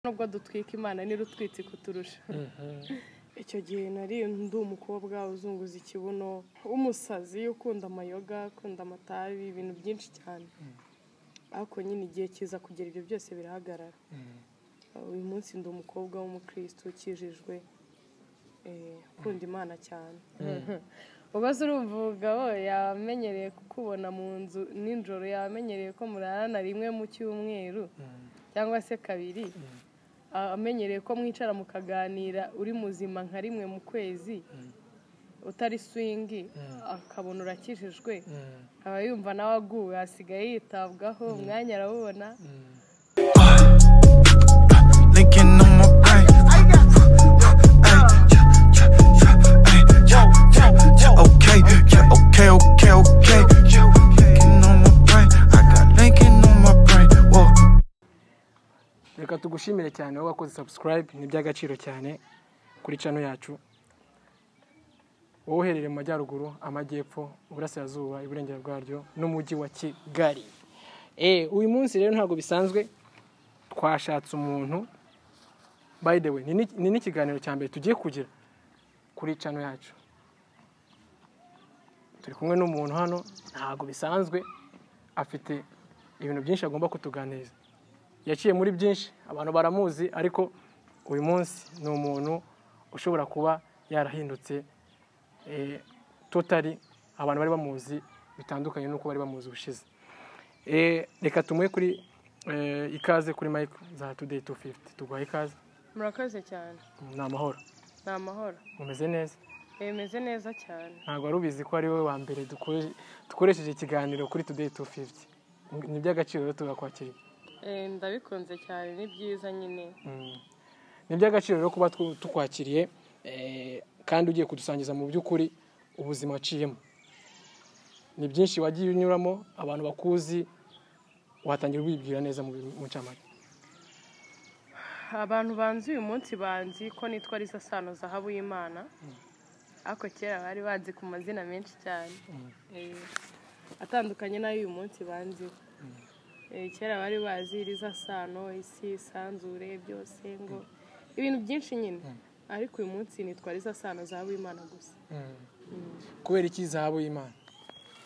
Nubwo dutwika, Imana nirutwitse kuturusha. Icyo gihe nari ndi umukobwa uzunguza ikibuno, w'umusazi, ukunda amayoga, ukunda amatabi, ibintu byinshi cyane. Ariko nyine igihe kiza kugera, ibyo byose birahagarara. Uyu munsi ndi umukobwa w'umukristo ukijijwe, ukunda Imana cyane. Ubwo se urumva umugabo yamenyereye kukubona mu nzu nijoro, yamenyereye ko murarana rimwe mu cyumweru cyangwa se kabiri, amenyereye ko mwicara mukaganira uri muzima nka rimwe mu kwezi, utari swing, akabona urakijijwe, aba yumva nawe aguwe, asigaye yitabwaho, umwanya arawubona. Linking on my brain. Ay, yeah, yeah, yeah, ay, yeah, yeah, yeah, okay, yeah, okay. Yeah, linking on my brain. I got linking on my brain. Whoa. Reka tugushimire cyane wowe wakoze subscribe, ni iby'agaciro cyane kuri channel yacu. Wowe uherereye mu majyaruguru, amajyepfo, uburasirazuba, iburengera bwaryo n'umujyi wa Kigali. Uyu munsi rero ntabwo bisanzwe, twashatse umuntu. By the way, ni n'ikiganiro cya mbere tugiye kugira kuri channel yacu. Turi kumwe n'umuntu hano, ntabwo bisanzwe, afite ibintu byinshi agomba kutuganiriza. Yaciye muri byinshi, abantu baramuzi, ariko uyu munsi ni umuntu ushobora kuba yarahindutse totally. Abantu bari bamuzi bitandukanye n'uko bari bamuzi ubushize. Reka tumuhe kuri ikaze kuri mic za Today 250. Tuguhaye ikaze. Murakoze cyane. Ni amahoro? Ni amahoro. Mumeze neza? Bimeze neza cyane. Ntabwo wari ubizi ko ari wowe wa mbere dukoresheje ikiganiro kuri Today 250. Ni iby'agaciro rero, tugakwakiriye. Ndabikunze cyane, ni byiza nyine. Ni iby'agaciro rero kuba tukwakiriye, kandi ugiye kudusangiza mu by'ukuri ubuzima waciyemo. Ni byinshi wagiye unyuramo, abantu bakuzi. Watangira wibwira neza mu ncamake. Abantu banzi uyu munsi banzi ko nitwa Liza Sano Zahabu y'Imana, ariko kera bari banzi ku mazina menshi cyane atandukanye n'ayo uyu munsi banziho. Kera bari bazi Liza Sano, isi, isanzure, byose, ngo ibintu byinshi nyine, ariko uyu munsi nitwa Liza Sano Zahabu y'Imana gusa. Kubera iki Zahabu y'Imana?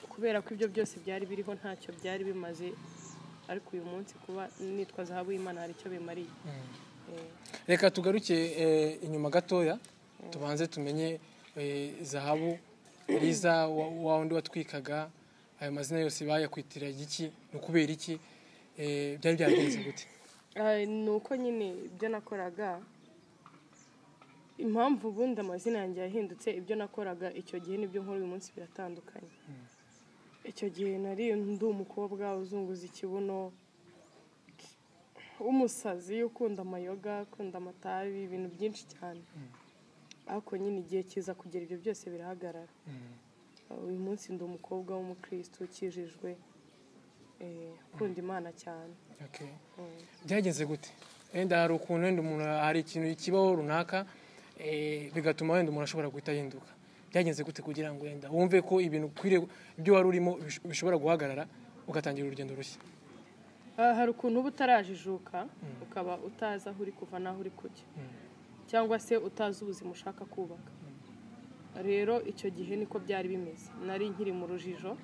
Kubera ko ibyo byose byari biriho ntacyo byari bimaze, ariko uyu munsi kuba nitwa Zahabu y'Imana hari icyo bimariye. Reka tugaruke inyuma gatoya, tubanze tumenye Zahabu Liza wa wundi watwikaga. Ayo mazina yose bayakwitira iki? Ni ukubera iki? Byari byaragenze gute? Ni uko nyine ibyo nakoraga, impamvu ubundi amazina yanjye yahindutse, ibyo nakoraga icyo gihe n'ibyo nkora uyu munsi biratandukanye. Icyo gihe nari ndi umukobwa uzunguza ikibuno, w'umusazi, ukunda amayoga, ukunda amatabi, ibintu byinshi cyane. Ariko nyine igihe kiza kugera, ibyo byose birahagarara. Uyu munsi ndi umukobwa w'umukristo ukijijwe, ukunda Imana cyane. Okay. Byagenze gute? Wenda hari ukuntu, wenda umuntu hari ikintu kibaho runaka, bigatuma wenda umuntu ashobora guhita ahinduka. Byagenze gute kugira ngo wenda wumve ko ibintu ukwiriye, ibyo wari urimo bishobora guhagarara, ugatangira urugendo rushya? Hari ukuntu uba utarajijuka, ukaba utazi aho uri kuva n'aho uri kujya, cyangwa se utazi ubuzima ushaka kubaka. Rero icyo gihe niko byari bimeze, nari nkiri mu rujijo,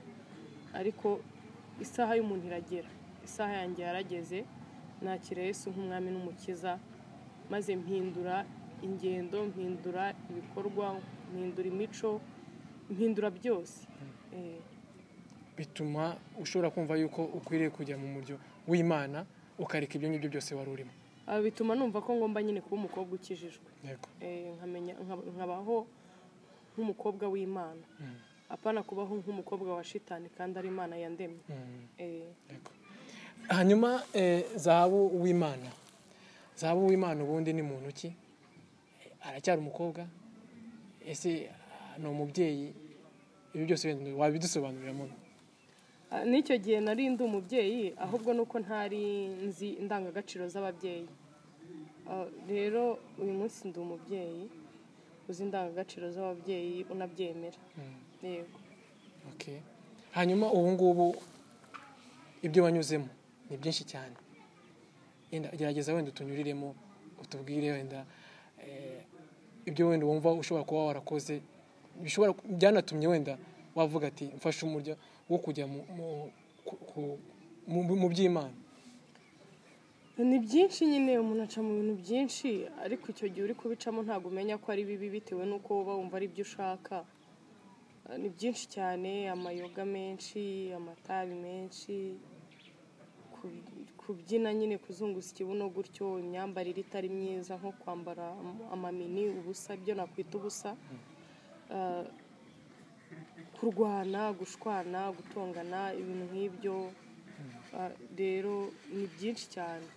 ariko isaha y'umuntu iragera. Isaha yanjye yarageze, nakira Yesu nk'umwami n'umukiza, maze mpindura ingendo, mpindura ibikorwa, mpindura imico, mpindura byose. Bituma ushobora kumva yuko ukwiriye kujya mu muryo w'Imana, ukareka ibyo ngibyo byose wari urimo. Bituma numva ko ngomba nyine kuba umukobwa ukijijwe. Nkamenya nkabaho nk'umukobwa w'Imana, apana kubaho nk'umukobwa wa shitani kandi ari Imana yandemye. Yego. Hanyuma Zahabu w'Imana, Zahabu w'Imana ubundi ni muntu ki? Aracyari umukobwa? Ese ni umubyeyi? Ibi byose wenda wabidusobanuriramo. N'icyo gihe nari ndi umubyeyi, ahubwo nuko ntari nzi indangagaciro z'ababyeyi. Rero uyu munsi ndi umubyeyi uzi indangagaciro z'ababyeyi, unabyemera, yego. Okay. Hanyuma ubu ngubu ibyo wanyuzemo ni byinshi cyane. Yenda gerageza wenda utunyuriremo, utubwire wenda ibyo wenda wumva ushobora kuba warakoze bishobora byanatumye wenda wavuga ati mfashe umurya wo kujya mu by'Imana. Ni byinshi nyine, umuntu aca mu bintu byinshi, ariko icyo gihe uri kubicamo ntabwo umenya ko ari bibi bitewe n'uko uba wumva ari byo ushaka. Ni byinshi cyane, amayoga menshi, amatabi menshi, kubyina nyine, kuzunguza ikibuno gutyo, imyambarire itari myiza nko kwambara amamini ubusa, ibyo nakwita ubusa, kurwana, gushwana, gutongana, ibintu nk'ibyo. Rero ni byinshi cyane,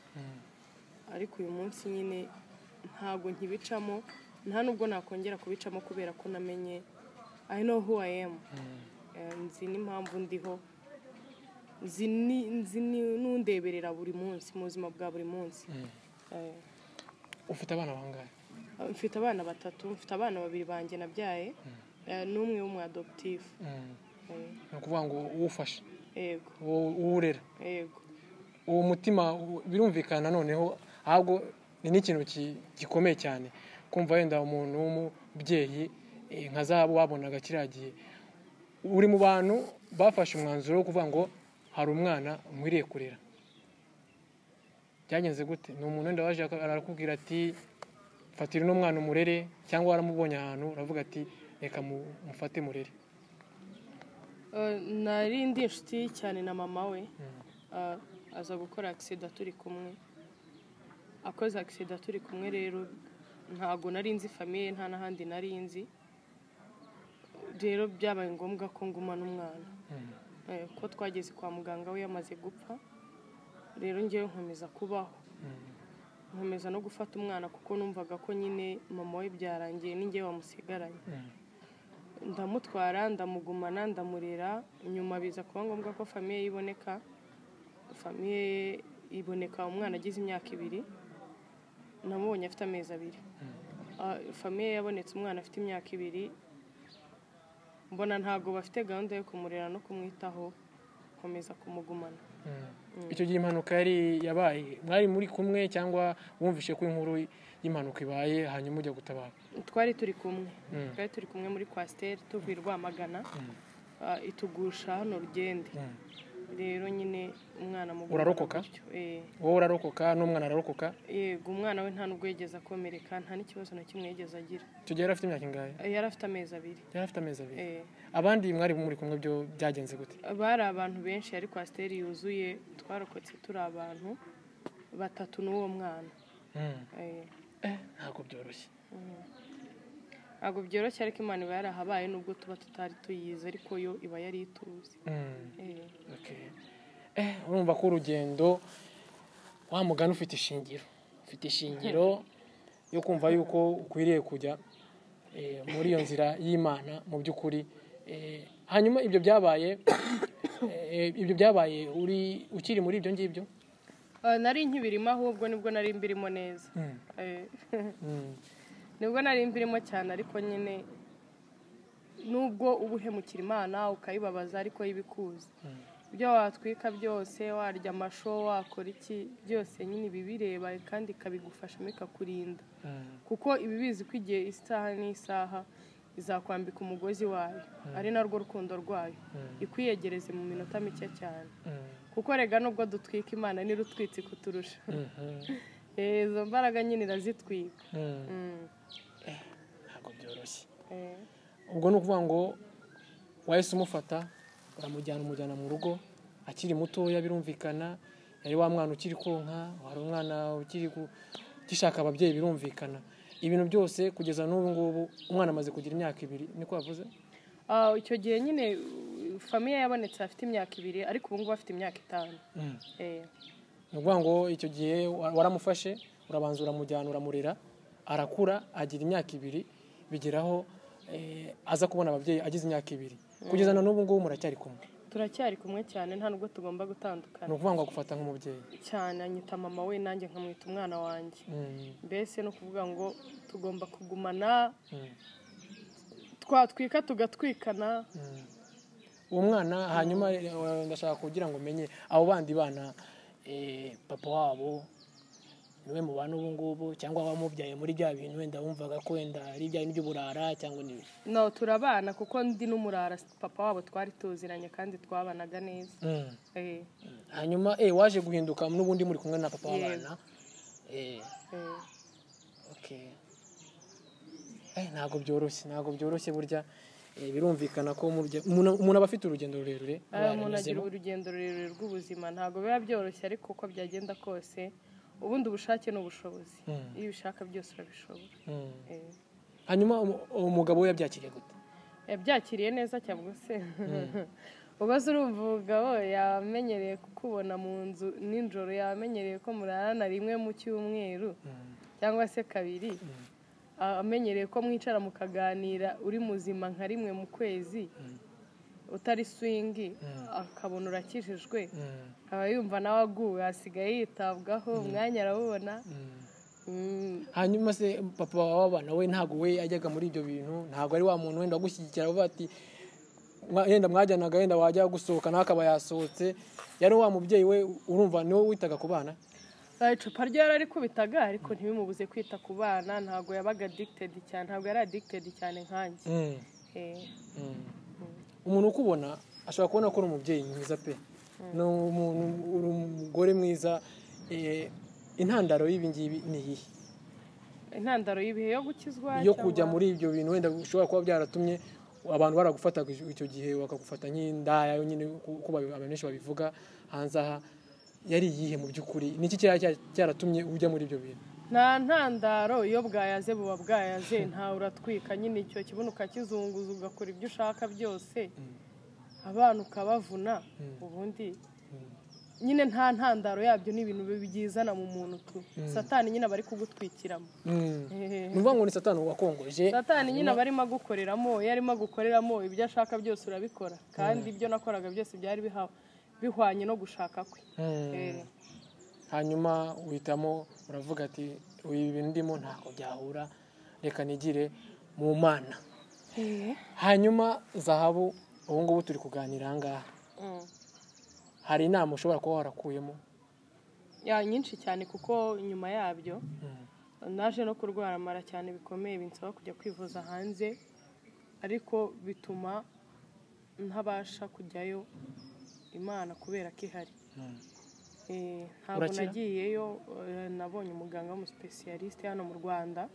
ariko uyu munsi nyine ntabwo nkibicamo, nta nubwo nakongera kubicamo kubera ko namenye I know who I am. Nzi n'impamvu ndiho, nzi n'undeberera buri munsi mu buzima bwa buri munsi. Ufite abana bangahe? Mfite abana 3, mfite abana 2 banjye nabyaye, n'umwe w'umu-adoptive. Ni ukuvuga ngo uwufashe? Yego. Uwurera? Yego. Uwo mutima birumvikana noneho, ahubwo ni n'ikintu gikomeye cyane kumva wenda umuntu w'umubyeyi nka Zahabu wabonaga kiriya gihe uri mu bantu bafashe umwanzuro wo kuvuga ngo hari umwana nkwiriye kurera. Byagenze gute? Ni umuntu wenda waje arakubwira ati fatira uno mwana umurere, cyangwa waramubonye ahantu uravuga ati reka mufate murere? Nari ndi inshuti cyane na mama we. Aza gukora accident turi kumwe, akoze accident turi kumwe. Rero ntago nari nzi famille, nta n'ahandi nari nzi, rero byabaye ngombwa ko ngumana umwana. Ko twageze kwa muganga we yamaze gupfa, rero ngewe nkomeza kubaho, nkomeza no gufata umwana kuko numvaga ko nyine mama we byarangiye ningewe wamusigaranye. Ndamutwara, ndamugumana, ndamurera. Nyuma biza kuba ngombwa ko famille iboneka. Famille iboneka umwana agize imyaka 2, namubonye afite amezi 2. Famille yabonetse umwana afite imyaka 2, mbona ntago bafite gahunda yo kumurera no kumwitaho, nkomeza kumugumana. Icyo gihe impanuka yari yabaye mwari muri kumwe, cyangwa wumvishe ko inkuru y'impanuka ibaye hanyuma ujya gutabara? Twari turi kumwe, twari turi kumwe muri Coaster tuvuye Rwamagana, itugusha hano Rugende. Rero nyine umwana mugumana urarokoka? Wowe urarokoka n'umwana ararokoka? Yego, umwana we nta nubwo yigeze akomereka, nta n'ikibazo na kimwe yigeze agira. Icyo gihe yari afite imyaka ingahe? Yari afite amezi 2. Yari afite amezi 2. Abandi mwari muri kumwe byo byagenze gute? Bari abantu benshi, yari Coaster yuzuye, twarokotse turi abantu 3 n'uwo mwana. Ntabwo byoroshye. Ntabwo byoroshye, ariko Imana iba yarahabaye nubwo tuba tutari tuyizi, ariko yo iba yari ituzi. Urumva ko urugendo wa mugani ufite ishingiro, ufite ishingiro yo kumva yuko ukwiriye kujya muri iyo nzira y'Imana mu by'ukuri. Hanyuma ibyo byabaye uri ukiri muri ibyo ngibyo? Nari nkibirimo, ahubwo nibwo nari mbirimo neza. Nibwo nari mbirimo cyane, ariko nyine nubwo ubuhemukira Imana ukayibabaza, ariko yibikuza. Ibyo watwika byose, warya amasho, wakora iki byose, nyine ibibireba kandi ikabigufashamo ikakurinda, kuko ibibizi ko igihe isaha n'isaha izakwambika umugozi wayo, ari narwo rukundo rwayo, ikwiyegereze mu minota mike cyane. Kuko rega nubwo dutwika Imana ni rutwitsi kuturusha. Izo mbaraga nyine irazitwika. Ntabwo byoroshye. Ubwo ni ukuvuga ngo wahise umufata uramujyana, umujyana mu rugo akiri mutoya, birumvikana yari wa mwana ukiri konka, wari umwana ukiri gishaka ababyeyi, birumvikana ibintu byose kugeza n'ubu ngubu umwana amaze kugira imyaka 2, niko wavuze? Icyo gihe nyine famille yabonetse afite imyaka 2, ariko ubu ngubu afite imyaka 5. Ni ukuvuga ngo icyo gihe waramufashe urabanza uramujyana uramurera, arakura agira imyaka 2, bigeraho aza kubona ababyeyi agize imyaka 2. Kugeza na n'ubu ngubu muracyari kumwe? Turacyari kumwe cyane, nta nubwo tugomba gutandukana. Ni ukuvuga ngo agufata nk'umubyeyi? Cyane, anyita mama we nanjye nkamwita umwana wanjye. Mbese no kuvuga ngo tugomba kugumana, twatwika tugatwikana. Uwo mwana hanyuma ndashaka kugira ngo menye abo bandi bana, papa wabo Niwe mubana ubu ngubu, cyangwa wamubyaye muri bya bintu wenda wumvaga ko wenda ari ibya bintu by'uburara cyangwa n'ibindi? No, turabana kuko ndi n'umurara. Papa wabo twari tuziranye kandi twabanaga neza. Hanyuma waje guhinduka n'ubundi muri kumwe na papa w'abana. Okay. Ntabwo byoroshye, ntabwo byoroshye burya. Birumvikana ko umuntu aba afite urugendo rurerure. Umuntu agira urugendo rurerure rw'ubuzima, ntabwo biba byoroshye, ariko uko byagenda kose ubundi ubushake ni ubushobozi. Iyo ubishaka byose urabishobora. Hanyuma umugabo we yabyakiriye gute? Yabyakiriye neza cyangwa se ubaze, urumva umugabo yamenyereye kukubona mu nzu nijoro, yamenyereye ko murarana rimwe mu cyumweru cyangwa se kabiri, amenyereye ko mwicara mukaganira uri muzima nka rimwe mu kwezi, utari swing, akabona urakijijwe, aba yumva nawe aguwe, asigaye yitabwaho, umwanya arawubona. Hanyuma se papa w'abana we ntabwo we yajyaga muri ibyo bintu? Ntabwo ari wa muntu wenda wagushyigikira avuga ati yenda mwajyanaga, yenda wajya gusohoka nawe akaba yasohotse? Yari wa mubyeyi we, urumva niwe witaga ku bana? Icupa ryo yararikubitaga, ariko ntibimubuze kwita ku bana. Ntabwo yabaga addicted cyane, ntabwo yari addicted cyane nkanjye. Umuntu ukubona ashobora kubona ko uri umubyeyi mwiza pe, ni umuntu, uri umugore mwiza. Intandaro y'ibi ngibi ni iyihe? Intandaro y'ibihe yo gukizwa? Yo kujya muri ibyo bintu wenda bishobora kuba byaratumye abantu baragufataga icyo gihe, bakagufata nk'indaya nyine, uko abantu benshi babivuga hanze aha, yari iyihe mu by'ukuri? Ni iki cyari cyaratumye ujya muri ibyo bintu? Nta ntandaro, iyo bwayaze buba bwayaze, ntawe uratwika nyine. Icyo kibuno ukakizunguza, ugakora ibyo ushaka byose, abana ukabavuna. Ubundi nyine nta ntandaro yabyo, ni ibintu byizana mu muntu tu. Satani nyine aba ari kugutwikiramo. Ni ukuvuga ngo ni Satani wakongoje? Satani nyine aba arimo agukoreramo. Iyo arimo agukoreramo, ibyo ashaka byose urabikora, kandi ibyo nakoraga byose byari bihwanye no gushaka kwe. Hanyuma uhitamo, uravuga ati ibi bintu ndimo ntabwo byahura, reka nigire mu Mana. Hanyuma Zahabu, ubu ngubu turi kuganira aha ngaha, hari inama ushobora kuba warakuyemo? Ya, nyinshi cyane, kuko nyuma yabyo naje no kurwara amara cyane bikomeye, binsaba kujya kwivuza hanze, ariko bituma ntabasha kujyayo. Imana kubera ko ihari. Ntabwo Urakira? nagiyeyo. Nabonye umuganga w'umuspécialiste hano mu Rwanda,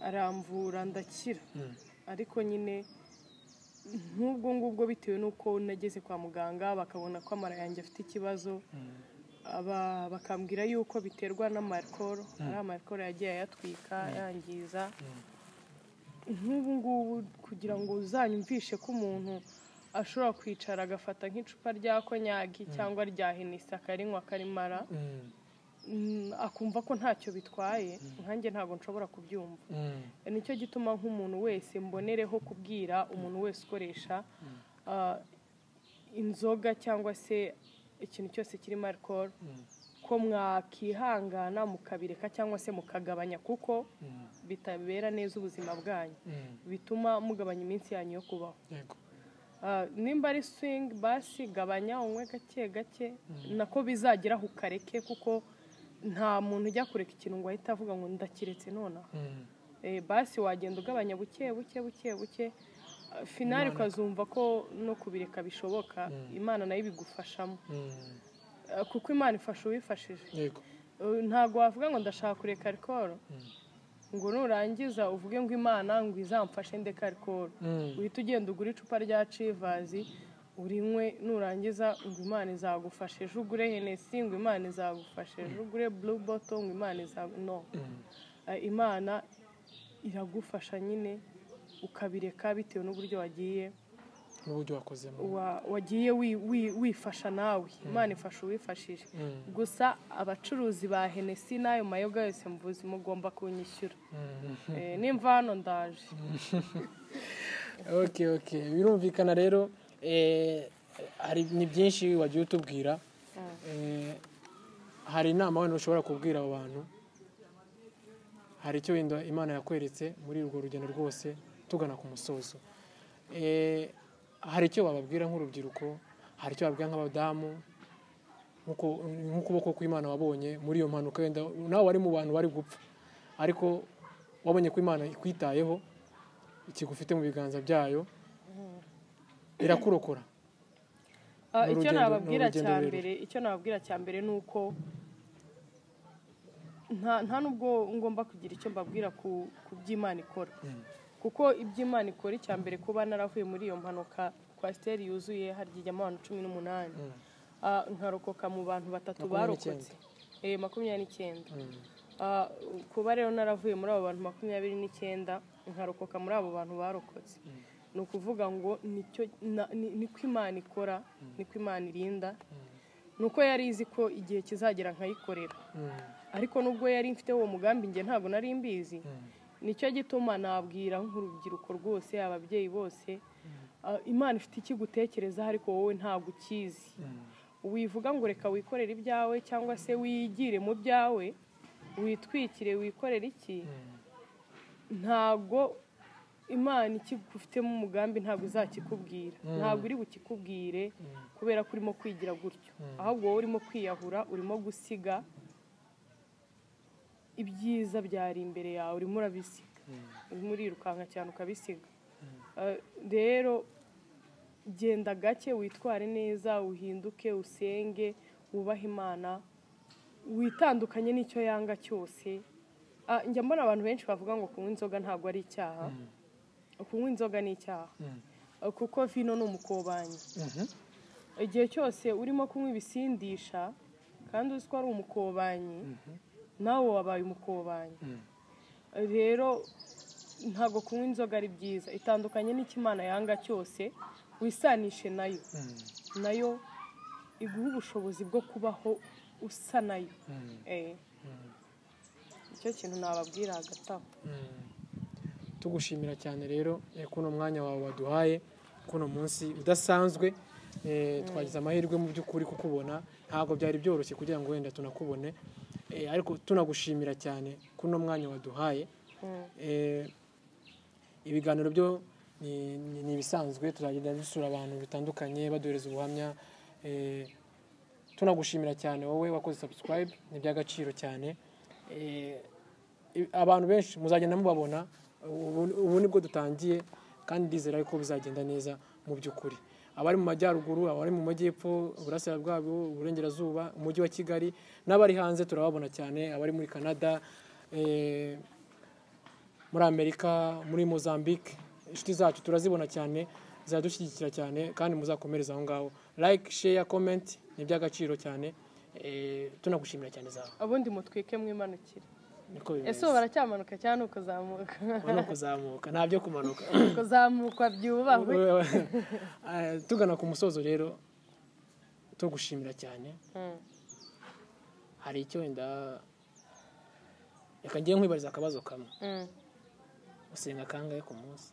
aramvura ndakira. Ariko nyine nk'ubwo ngubwo, bitewe n'uko nageze kwa muganga bakabona ko amara yanjye afite ikibazo, bakambwira yuko biterwa n'amarikoro, ari amarikoro yagiye ayatwika, yangiza. Nk'ubu ngubu kugira ngo uzanyumvishe ko umuntu ashobora kwicara agafata nk'icupa rya konyagi cyangwa rya Hennessy, akarinywa akarimara, akumva ko ntacyo bitwaye, nkanjye ntabwo nshobora kubyumva. Nicyo gituma nk'umuntu wese mbonereho kubwira umuntu wese ukoresha inzoga cyangwa se ikintu cyose kirimo alcohol ko mwakihangana mukabireka cyangwa se mukagabanya, kuko bitabera neza ubuzima bwanyu, bituma mugabanya iminsi yanyu yo kubaho. Nimba ari swing, basi gabanya, unywe gake gake, nako bizageraho ukareke, kuko nta muntu ujya kureka ikintu ngo ahite avuga ngo ndakiretse nonaha. Basi wagenda ugabanya buke buke buke buke, finale ukazumva ko no kubireka bishoboka. Imana nayo ibigufashamo. Kuko Imana ifasha uwifashije. Ntabwo wavuga ngo ndashaka kureka alcohol, ngo nurangiza uvuge ngo Imana ngo izamfashe ndeke alcohol, uhita ugenda ugura icupa rya Chivas urinywe, nurangiza ngo Imana izagufasha ejo ugure Hennessy, ngo Imana izagufasha ejo ugure Blue Bottle, ngo Imana izagu no. Imana iragufasha nyine ukabireka bitewe n'uburyo wagiye n'uburyo wakozemo. Wagiye wifasha nawe. Imana ifasha uwifashije. Gusa abacuruzi ba Hennessy n'ayo mayoga yose mvuzi, mugomba kunyishyura. Nimva hano ndaje. Okay, birumvikana rero. Hari ni byinshi wagiye utubwira. Hari inama wenda ushobora kubwira abo bantu? Hari icyo wenda Imana yakweretse muri urwo rugendo rwose tugana ku musozo? Hari icyo bababwira nk'urubyiruko? Hari icyo bababwira nk'abadamu? Nk'ukuboko kw'Imana wabonye muri iyo mpanuka, wenda nawe wari mu bantu bari gupfa, ariko wabonye ko Imana ikwitayeho, ikigufite mu biganza byayo, irakurokora. Icyo nababwira cya mbere, icyo nababwira cya mbere ni uko nta nubwo ngomba kugira icyo mbabwira ku by'Imana ikora, kuko iby'Imana ikora icya mbere kuba naravuye muri iyo mpanuka kwasiteri yuzuye harya ijyamo abantu 18, nkarokoka mu bantu 3 barokotse, 29. Kuba rero naravuye muri abo bantu 29 nkarokoka muri abo bantu barokotse, ni ukuvuga ngo niko Imana ikora, niko Imana irinda, nuko yari izi ko igihe kizagera nkayikorera. Ariko nubwo yari mfite uwo mugambi njye ntabwo nari mbizi. Nicyo gituma nabwira nk'urubyiruko rwose, ababyeyi bose, Imana ifite ikigutekereza ariko wowe ntabwo ukizi. Wivuga ngo reka wikorere ibyawe cyangwa se wigire mu byawe, witwikire wikorere iki, ntabwo Imana ikigufitemo umugambi, ntabwo izakikubwira, ntabwo iri bukikubwire kubera ko urimo kwigira gutyo, ahubwo wowe urimo kwiyahura, urimo gusiga ibyiza byari imbere yawe, urimo urabisiga, urimo urirukanka cyane ukabisiga. Rero genda gake, witware neza, uhinduke, usenge, wubahe Imana, witandukanye n'icyo yanga cyose. Njya mbona abantu benshi bavuga ngo kunywa inzoga ntabwo ari icyaha. Kunywa inzoga ni icyaha, kuko vino ni umukobanyi. Igihe cyose urimo kunywa ibisindisha kandi uzi ko ari umukobanyi, nawe wabaye umukobanyi. Rero ntabwo kunywa inzoga ari byiza, itandukanye n'icyo Imana yanga cyose, wisanishe nayo, nayo iguha ubushobozi bwo kubaho usa nayo. Icyo kintu nababwira hagati aho. Tugushimira cyane rero kuno mwanya wawe waduhaye kuno munsi udasanzwe. Twagize amahirwe mu by'ukuri kukubona, ntabwo byari byoroshye kugira ngo wenda tunakubone, ariko tunagushimira cyane kuno mwanya waduhaye. Ibiganiro byo ni ibisanzwe, tuzagenda dusura abantu bitandukanye baduhereza ubuhamya. Tunagushimira cyane wowe wakoze subscribe, ni iby'agaciro cyane. Abantu benshi muzagenda mubabona, ubu nibwo dutangiye kandi ndizera ko bizagenda neza mu by'ukuri. Abari mu majyaruguru, abari mu majyepfo, uburasirazuba bwabo, uburengerazuba, umujyi wa Kigali, n'abari hanze turababona cyane, abari muri Canada, muri Amerika, muri Mozambique, inshuti zacu turazibona cyane, ziradushyigikira cyane, kandi muzakomereza aho ngaho. Like, share, comment ni iby'agaciro cyane. Tunagushimira cyane zawe. Ubundi mutwike mwimanukire. Ese ubu baracyamanuka cyangwa ni ukuzamuka? Ni ukuzamuka, nta byo kumanuka. Kuzamuka byubahwe. Tugana ku musozo rero, tugushimira cyane. Hari icyo wenda reka ngiye nkwibariza akabazo kamwe. Usenga kangahe ku munsi?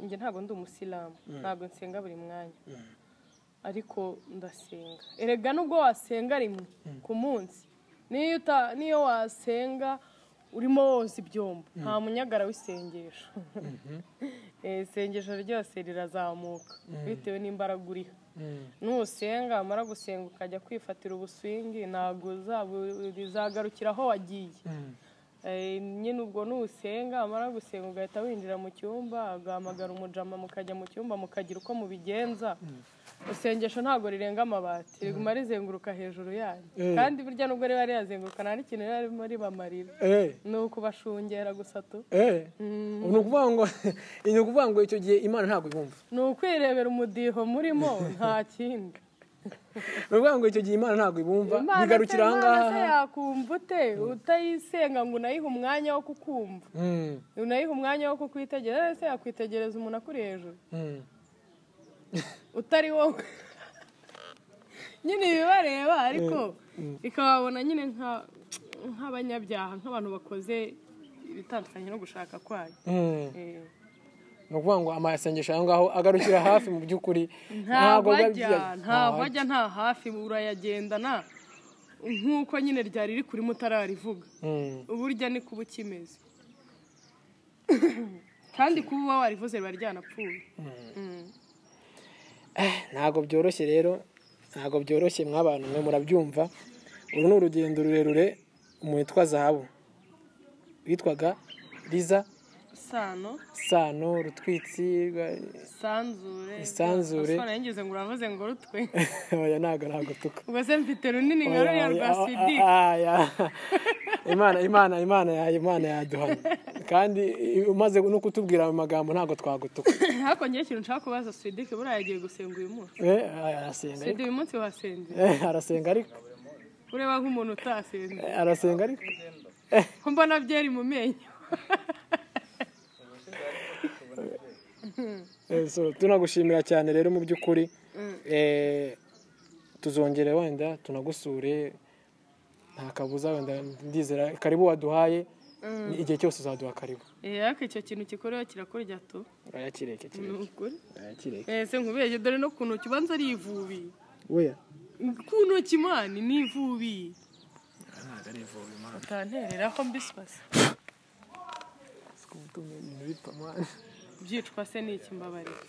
Njye ntabwo ndi umusilamu, ntabwo nsenga buri mwanya, ariko ndasenga. Erega nubwo wasenga rimwe ku munsi, niyo wasenga urimo woza ibyombo, nta munyagara w'isengesho. Isengesho ryose rirazamuka bitewe n'imbaraga uriha. Nusenga wamara gusenga ukajya kwifatira ubuswingi, ntabwo rizagarukira aho wagiye. Nyine ubwo nusenga wamara gusenga ugahita winjira mu cyumba, ugahamagara umujama mukajya mu cyumba mukagira uko mubigenza. Isengesho ntabwo rirenga amabati, riguma rizenguruka hejuru yanyu. Kandi burya nubwo riba riyazenguruka nta n'ikintu riba ririmo ribamarira, ni ukubashungera gusa tu. Ni ukuvuga ngo icyo gihe Imana ntabwo ibumva, ni ukwirebera umudiho murimo, nta kindi. Ni ukuvuga ngo icyo gihe Imana ntabwo ibumva, bigarukira aha ngaha. Imana se yakumva ute utayisenga ngo unayihe umwanya wo kukumva, unayihe umwanya wo kukwitegereza? Ese yakwitegereza umuntu akuri hejuru utari wowe? Nyine ibibareba ariko ikababona nyine nk'abanyabyaha, nk'abantu bakoze ibitandukanye no gushaka kwayo. Ni ukuvuga ngo amasengesho aho ngaho agarukira hafi mu by'ukuri, ntabwo ajya nta hafi, urayagendana nk'uko nyine ryari riri kuri mutararivuga. Uburyo ni kuba ukimeze, kandi kuba uba warivuze riba ryanapfuye. Ntabwo byoroshye rero. Ntabwo byoroshye mw'abantu mwe murabyumva. Uru ni urugendo rurerure umuntu witwa Zahabu witwaga Liza Sano. Sano Rutwitsi Sanzure. Isanzure. Aswa nangeze ngo uravuze ngo rutwe. Oya, ntabwo tuka. Ubwo se mfite runini nka ruriya rwa Swidi? Imana yaduhana, kandi umaze no kutubwira ayo magambo ntabwo twagutuka. Ariko ngewe ikintu nshaka kubaza Swidike, buriya yagiye gusenga uyu munsi? Arasenga. Swidi, uyu munsi wasenze? Arasenga ariko. Ureba nk'umuntu utasenze. Arasenga ariko. Ko mbona byeri mu menyo. So, tunagushimira cyane rero mu by'ukuri. Tuzongere wenda tunagusure, nta kabuza. Wenda ndizera karibu waduhaye, igihe cyose uzaduha karibu. Ariko icyo kintu gikorewe kirakurya tu. Urayakireke. Ni Kireke. ukuri. Urayakireke. Ese nkubeshye? Dore no ku ntoki ubanza ari ivubi. Oya. Ku ntoki man, ni ivubi. Ntabwo ari ivubi man. Utantereraho mbiswase. Siko ibintu bipfa man. Byicwa se ni iki? Mbabarira.